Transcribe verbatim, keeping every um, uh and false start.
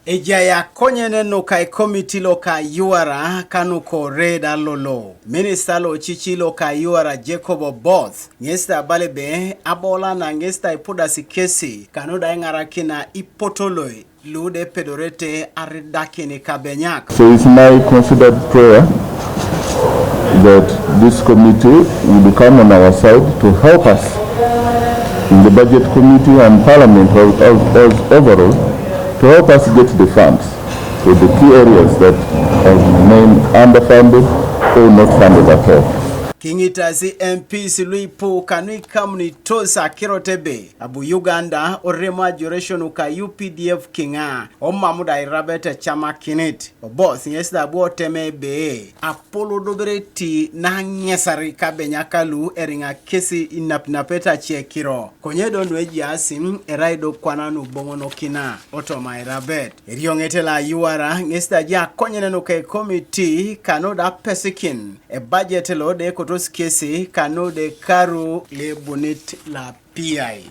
Ejai akonyen nuka ekomiti loka ayuara kanuko Red Alolo. Minista lo cici loka ayuara Jacob Oboth ŋes da abala ebe abola na ŋes da ipudasi kesi kanu da iŋarakina ipotoloi lu da epedorete aridakin kabenyak. So it's my considered prayer that this committee will come on our side to help us in the budget committee and parliament as, as, as overall, to help us get the funds for the key areas that have remained underfunded or not funded at all. Kiŋitasi M Ps luipu kanu ikamunitos akirot ebe abu Uganda oremo ajoresio nuka U P D F kiŋa, o mam da airabet ecamakinit. Oboth ŋes da abu otema ebe apolo dobereti naŋesar kabenyak lu eriŋa kesi inapinapet ace kiro. Konye do nuejaas erai do kwana nuboŋonokina otoma airabet. Erioŋet lo ayuara ŋes da ajai akonyen nuka ekomiti kanu da apesikin ebajet lo da ekotos kesi kanu da ekaru lo ebunit lo apiai.